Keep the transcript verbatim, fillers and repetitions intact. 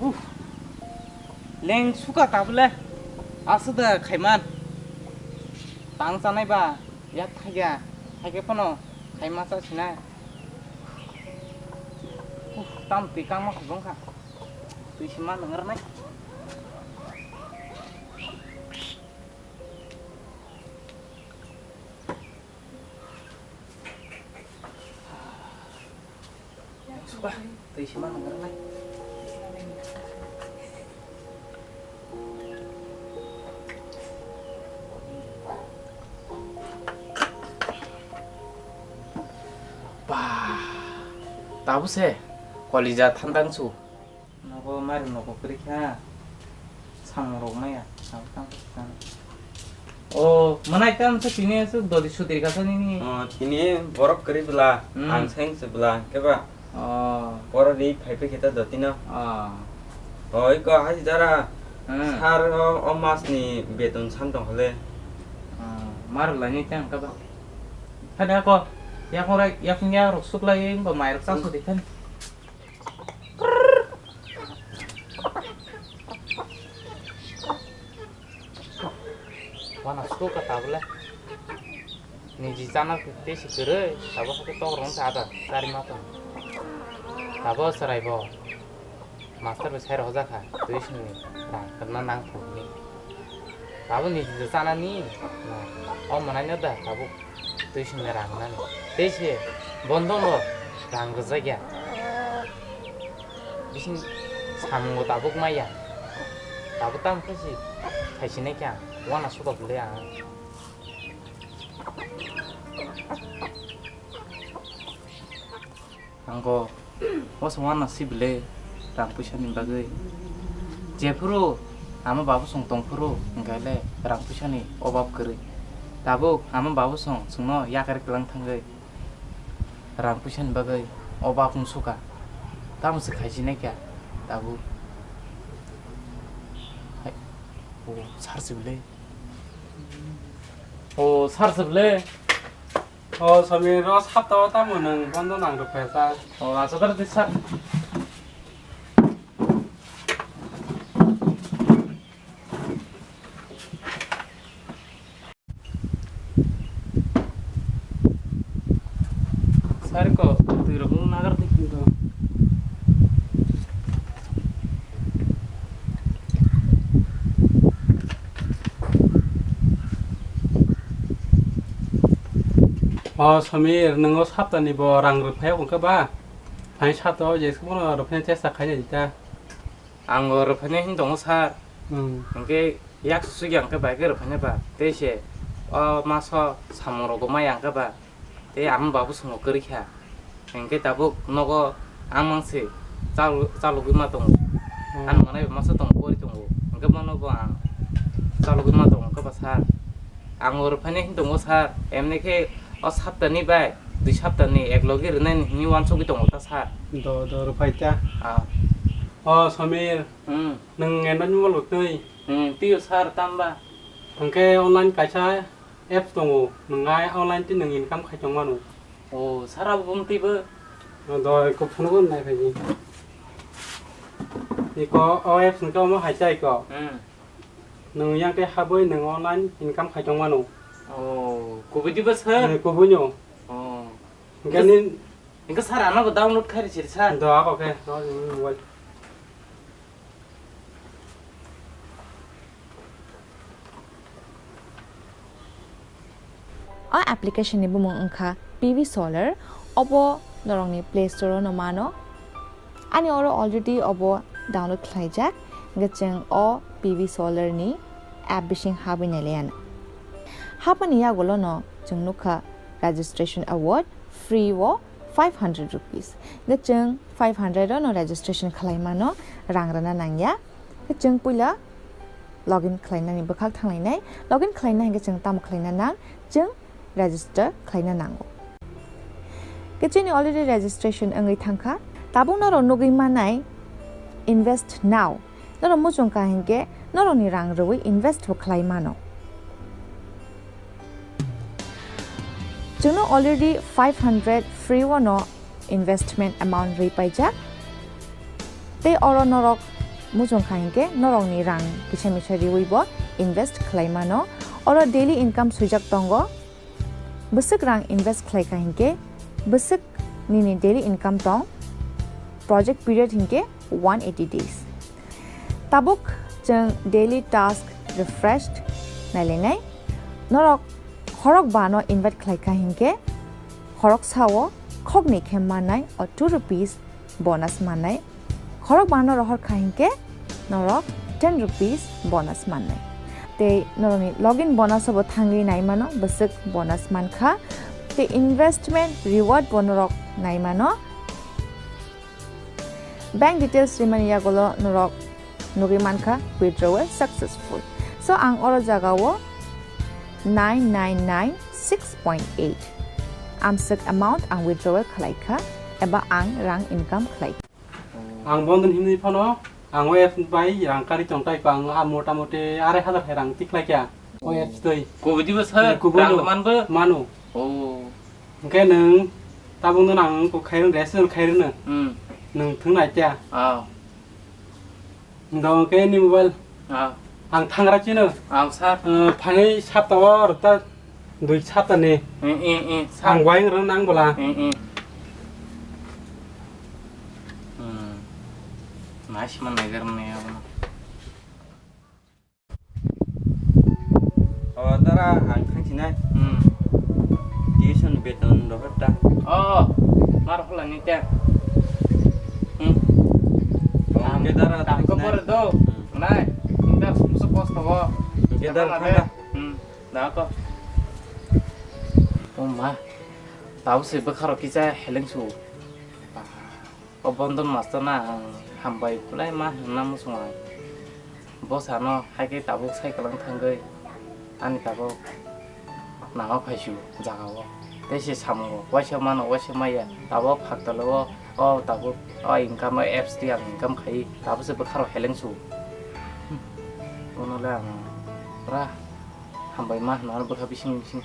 Uff, leng suka tabule. Aswk da khaiman. Tang chanai ba, yak thaiga, thaiga phano khaima cha sinai. Uff, tam twi kangma khobong kha. Twi sima nangranai. Suka, twi sima nangranai. Ba, tabuk se kolija thandang su. Nogo mari nogo kwrwi kha. Samung rok maya. Abo tang kha. O, manai tang sa tini aswk dodi sudri kha sa nini. O, tini borok kwrwi bwla, hmm, ang seng se bwla, khe ba? O. Borok ri phai phai khe ta dotino. O. O, iko hai jara. Hmm. Sar o, o mas ni beton sam tong hole. O, mar lai ni tang kha ba? Hada ko, yakung rai, yakung ya rok suklai, ba mai rok sa, hmm, sudi khan. Wana suka tabule. Niji chana tei si kwrwi, tabuk hakhe tok rwng cha da, chari ma tong. Tabuk chwrai bo. Master bai sai rok jakha, tuition ni rang kwrwna nang thok ni. Tabuk niji chana ni, na, o mwnai no da, tabuk. Twi swngnai rang nani. Tei se bondon bo rang rwjak ya. Bising samung bo tabuk maya. Tabuk tamo khe se khai sinai khe ang. Wana suka bwlai ang. Ang bo oso wana si bwle rang puisa ni bagwi. Jephuru ama babu song tongphuru hwnkhe le rang puisa ni obab kwrwi. Tabuk ama babu song chwngno yakar kwlang thangwi rang puisa ni bagwi obab wng suka. Tamo se khai sinai kha tabuk. Hai, o sar si bwle. O sar si bwle. O Samir, o sapta o tamo nwng bondo nang rw phaisa? O, acha tar tisa. Sar ko, twi rok nagar twi ko. O Samir, nwng o saptani bo rang rwphai wngkha ba? Thani sapta o je bono rwphai chesta khainai ta. Ang bo rwphainai hin tongo sir. Hmm. Hwnkhe yak susuk ya hwnkhe bai khe rwphainai ba. Tei se o maso samung rok bo maya hwnkhe ba. Tei ama babu songo kwrwi kha. Hwnkhe tabuk nogo ang mang se chal-, chalogwi ma tongo. Hmm. Ano manai bo masa tongo, pori tongo. Hwnkhe bono bo ang chalogwi ma tongo, hwnkhe ba sir. Ang bo rwphainai hin tongo sir. Emni khe o saptani bai, dui saptani ek logi rwnai hinwi uansugwi tongo ta sir. Do, do, rwphai ta. Ah. O Samir, hmm, nwng enani molo twi? Hmm, twiyo sir, tamba? Hwnkhe online kaisa apps tongo, nwng ai online twi nwng income khai tong mano. O, sir, abo bumtwi bo? O, doi, kok phunukgo nai phaidi. Iko, o apps hwnkhe omo hai chai ko. Hmm. Nwng yang khe habwi nwng online income khai tong mano. O, kubui twi bo sir? Eh, kubui no. O. Hwnkhe ni Hwnkhe sir, ano bo download khai rw sir, sir. Do, ako khe, no, ni mobile. O application ni bumung wngkha P V Solar, obo norokni Play Store o no mano. Ani oro already obo download khlaijak, hwnkhe chwng o P V Solar ni app bising habwi nailaiano. Habmani yagulo no chwng nukha registration award, free o five hundred rupees. Hwnkhe chwng five hundred o no registration khlai mano, rang rwna nangya. Hwnkhe chwng puila login khlainani bwkhak thanglainai. Login khlaina hwnkhe chwng tamo khlaina nang? Chwng register khlaina nango. Hwnkhe chini already registration wngwi thangkha. Tabuk norok nugwi manai invest now. Norok muchung kha hinkhe norokni rang rwui invest bo khlai mano. Chwngno already five hundred free o no investment amount rwi paijak. Tei oro norok muchung kha hinkhe norokni rang kisa misa riwi bo invest khlai mano. Oro daily income swijak tongo. Bwswk rang invest khlai kha hinkhe bwswk nini daily income tong. Project period hinkhe one eighty days. Tabuk chwng daily task refreshed nailainai. Norok khorok bano invite khlai kha hinkhe khorok sao khokni khe mannai o two rupees bonus mannai. Khorok bano rohor kha hinkhe norok ten rupees bonus mannai. Tei norokni login bonus bo thangwi naimano bwswk bonus mankha. Tei investment reward bo norok naimano. Bank details rimani yagulo norok nugwi mankha withdrawal successful. So ang oro jagao nine nine nine six point eight amswk amount ang withdrawal khlai kha eba ang rang income khlai kha. Ang bondon himni phano ang o apps bai rang kari tong tai pang a motamuti arai hazar hai rang tikhlai kya o apps twi. Kubui dibo sir, kubui rang no manbo? Mano. Oh. Hwnkhe nwng tabukno ang kok khairwng, register khairwngno. Hmm. Nwng thwng naikha. Ah. Hwnkhe nini mobile. Ah. Ang thangra chino. Ah, sir. Eh, phanai sapta o rwta dui sapta ni. Eh, eh, eh, sir. Ang waing rwna nang bwla. Eh, eh. Hmm. Nice man naigar mane abono. O dara ang thangsinai. Hmm. Tuition beton rohor ta. Oh, mar hola ni te. Hmm. Oh, ang ke dara kam ko thangsinai. Pore do. Hmm. Nai, inda musu post ho. Ke dara thangda. Hmm. Da ko. O ma. Tau se bwkharo kisa heleng su. O Bondon master na ang hambai belai ma hwnna muchungo ang. Bo sano hai khe tabuk cycle wng thangwi ani tabuk nangma phaisu jagao. Tei se samungo waisa mano waisa maya tabuk phaktalo o, o tabuk o income o apps twi ang income khai tabuk se bwkharo heleng su. Bono le ang pura hambai ma hwnna bwkha bising bising.